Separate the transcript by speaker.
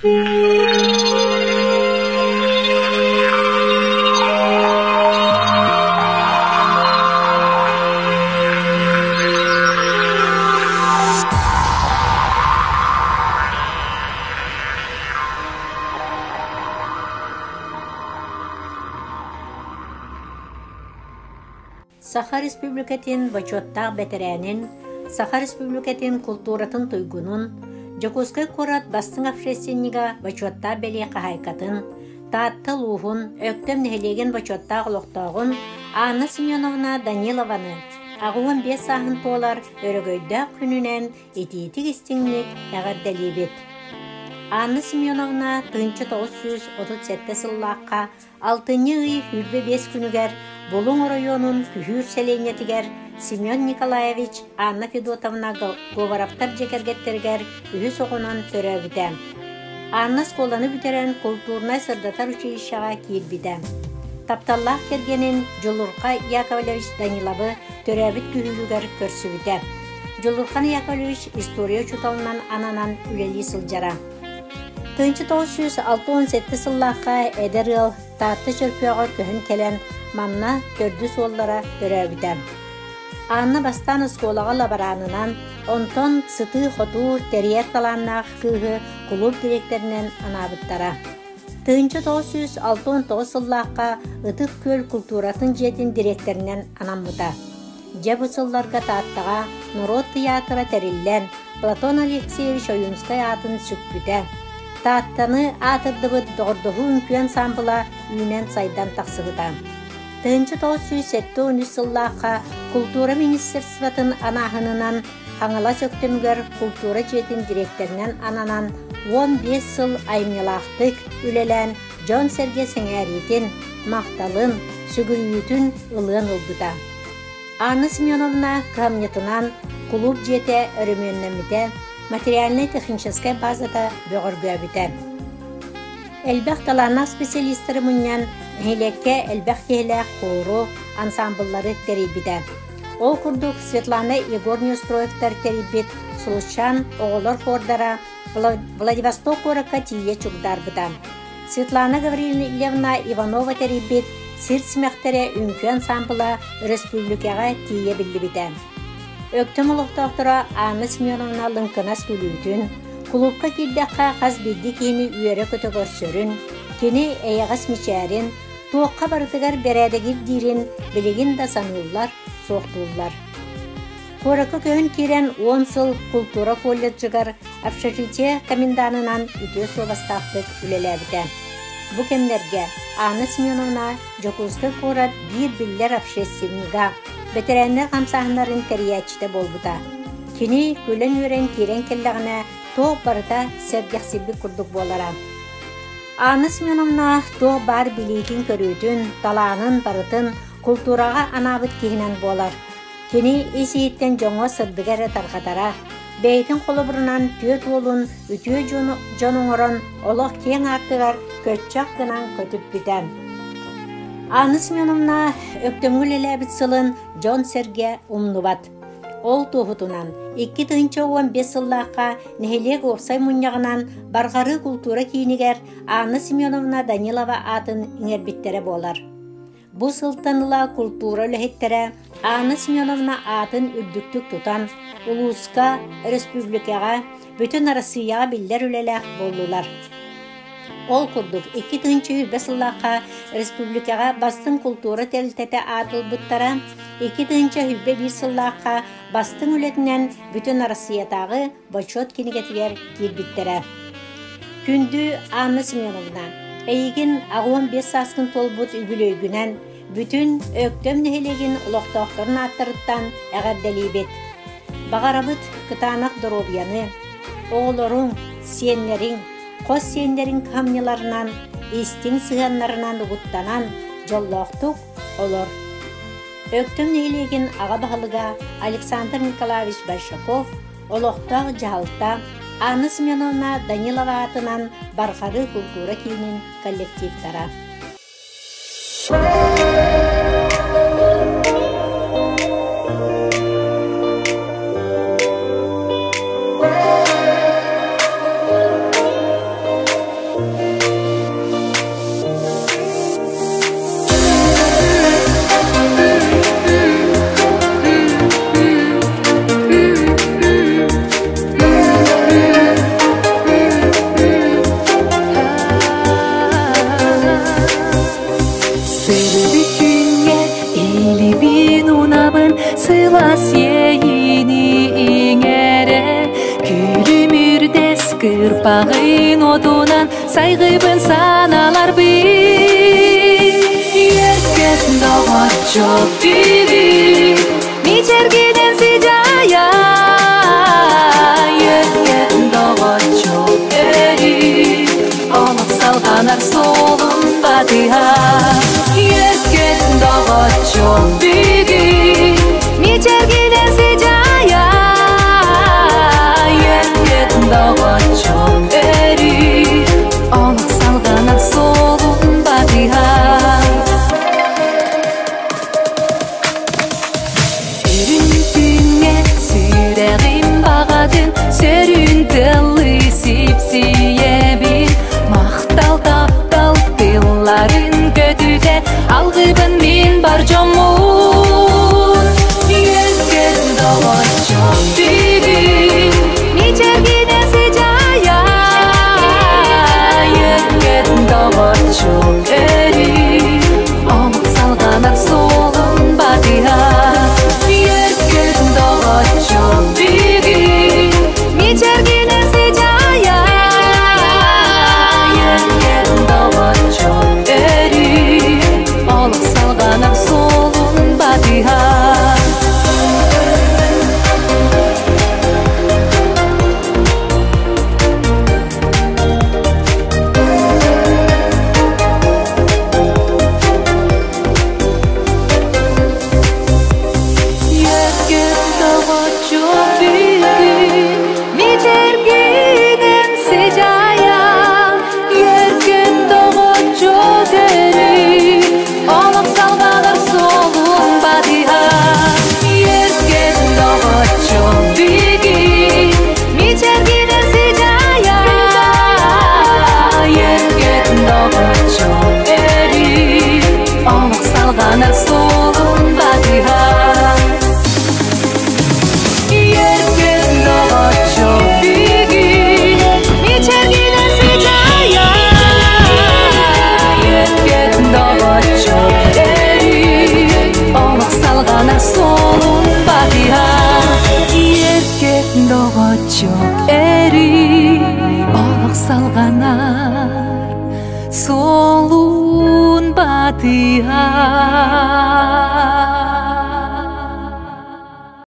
Speaker 1: Саха Республикатын бочуоттаах бэтэрээнин, Саха Республикатын култууратын туйгунун, Дьокуускай куорат бастыҥ общественнига бочуоттаах бэлиэ хаһаайкатын, Таатта улууһун, Өктөм нэһилиэгин бочуоттаах олохтооҕун Анна Семеновна Данилованы 85 сааһын туолар өрөгөйдөөх күнүнэн итиитик-истиҥник эҕэрдэлиибит! Анна Семеновна 1937 сыллаахха Алтынньы ый 25 күнүгэр Булуҥ оройуонун Күһүүр сэлиэнньэтигэр Семен Николаевич Анна Федотовна Говоровтар дьиэ кэргэттэригэр үһүс оҕонон төрөөбүтэ. Анна оскуоланы бүтэрэн култуурунай-сырдатар училищеҕа киирбитэ. Тапталлаах кэргэнин Дьулурха Яковлевич Даниловы төрөөбүт күһүүрүгэр көрсүбүтэ. Дьулурхан Яковлевич история учууталынан ананан үлэлии сылдьара. 1967 сыллаахха эдэр ыал Таатта Чөркөөҕөр көһөн кэлэн, манна төрдүс уоллара төрөөбүтэ. Анна бастаан оскуолаҕа лаборанынан, онтон сытыы-хотуу, тэрийэр талааннаах кыыһы кулууп дириэктэринэн анаабыттара. 1969 сыллаахха Ытык Күөл култууратын дьиэтин дириэктэринэн анаммыта. Дьэ бу сылларга Тааттаҕа норуот тыйаатыра тэриллэн, Платон Алексеевич Ойуунскай аатын сүкпүтэ. Тааттаны аатырдыбыт Доҕордоһуу үҥкүү ансаамбыла үүнэн-сайдан тахсыбыта. 1973 сыллаахха култуура министерствотын анааһынынан Хаҥалас Өктөмүгэр култуура дьиэтин дириэктэринэн ананан 15 сыл айымньылаахтык үлэлээн дьон-сэргэ сэҥээриитин, махталын, сүгүрүйүүтүн ылыан ылбыта. Анна Семеновна кыһамньытынан кулууп дьиэтэ өрөмүөннэммитэ, материальнай-техническэй базата бөҕөргөөбүтэ. Элбэх талааннаах специалистары мунньан, нэһилиэккэ элбэх киһилээх хуору, ансаамбыллары тэрийбитэ. Ол курдук Светлана Егор Неустроевтар тэрийбит Сулусчаан оҕолор хуордара Владивосток куоракка тиийэ чугдаарбыта. Светлана Гаврильевна Иванова тэрийбит Сир симэхтэрэ үҥкүү ансаамбыла өрөспүүбүлүкэҕэ тиийэ биллибитэ. Өктөм олохтоохторо Анна Семеновна лыҥкынас күлүүтүн, кулуупка киирдэххэ хас биирдии киһини үөрэ-көтө көрсөрүн, кини эйэҕэс мичээрин, туохха барытыгар бэрээдэги ирдиирин билигин да саныыллар, суохтууллар. Куоракка көһөн киирэн 10 сыл култуура колледжыгар общежитие коменданынан үтүө суобастаахтык үлэлээбитэ. Бу кэмнэргэ Анна Семеновна Дьокуускай куорат биир биллэр общественнига, бэтэрээннэр хамсааһыннарын тэрийээччитэ буолбута. Кини күлэн-үөрэн киирэн кэллэҕинэ, туох барыта сэргэхсийбит курдук буолара. Анна Семеновна туох баар билиитин-көрүүтүн, талаанын барытын култуураҕа анаабыт киһинэн буолар. Кини ис-иһиттэн дьоҥҥо сырдыгы эрэ тарҕатара, бэйэтин холобурунан түөрт уолун үтүө дьон оҥорон олох киэҥ аартыгар көччөх гынан көтүппүтэ. Анна Семеновна Өктөмҥө үлэлээбит сылын дьон-сэргэ умнубат. Ол туоһутунан 2015 сыллаахха нэһилиэк уопсай мунньаҕынан Барҕарыы култуура киинигэр Анна Семеновна Данилова аатын иҥэрбиттэрэ буолар. Бу сылтан ыла култуура үлэһиттэрэ Анна Семеновна аатын үрдүктүк тутан, улууска, өрөспүүбүлүкэҕэ, бүтүн Арассыыйаҕа биллэр үлэлээх буоллулар. Ол курдук, 2020 сыллаахха республикаҕа бастыҥ култуура тэрилтэтэ аат ылбыттара, 2021 сыллаахха бастыҥ үлэтинэн бүтүн Арассыыйатааҕы Бочуот кинигэтигэр киирбиттэрэ. Күндү Анна Семеновна, эйигин 85 сааскын туолбут үбүлүөйгүнэн бүтүн Өктөм нэһилиэгин олохтоохторун ааттарыттан эҕэрдэлиибит. Баҕарабыт кытаанах доруобуйаны, оҕолоруҥ, сиэннэриҥ, хос сиэннэриҥ кыһамньыларынан, истиҥ сыһыаннарынан угуттанан дьоллоохтук олор. Өктөм нэһилиэгин аҕа баһылыга Александр Николаевич Большаков олохтоох дьаһалта Анна Семеновна Данилова аатынан Барҕарыы култуура киинин коллективтара.
Speaker 2: Сыппаҕын отунан сайгыбын саналарбын Еркет доҕоччу бүгүн Мичергинен сыдьаайа Еркет доҕоччу өрүү Олох салҕанар суолун батыһа Еркет доҕоччу бүгүн Мичергинен сыдьаайа Еркет доҕоччу өрүү Олох салҕанар суолун батыһа Үрүҥ күҥҥэ сүрэҕим баҕатын Сөрүүн тыллыы сипсийэбин Махтал таптал тылларын көтүтэ Алгыбын мин бар дьоммун Үөскэн доҕоччу бүгүн Мичэргинэ сыдьаайа Үөскэн доҕоччу өрүү Омук салҕанар суолун батыһа Үөскэн доҕоччу бүгүн Мичэргинэ сыдьаайа Үөскэн доҕоччу өрүү Олох салҕанар суолун батыһа Үөскэн доҕоччу бүгүн Мичэргинэн сыдьаайа Үөскэн доҕоччу өрүү Олох салҕанар суолун батыһа Үөскэн доҕоччу бүгүн Мичэргинэн сыдьаайа Үөскэн доҕоччу өрүү Олох салҕанар суолун батыһа Үөскэн доҕоччу бүгүн Мичэргинэн сыдьаайа Үөскэн доҕоччу өрүү Олох салҕанар суолун батыһа Үөскэн доҕоччу өрүү Олох салҕанар суолун батыһа.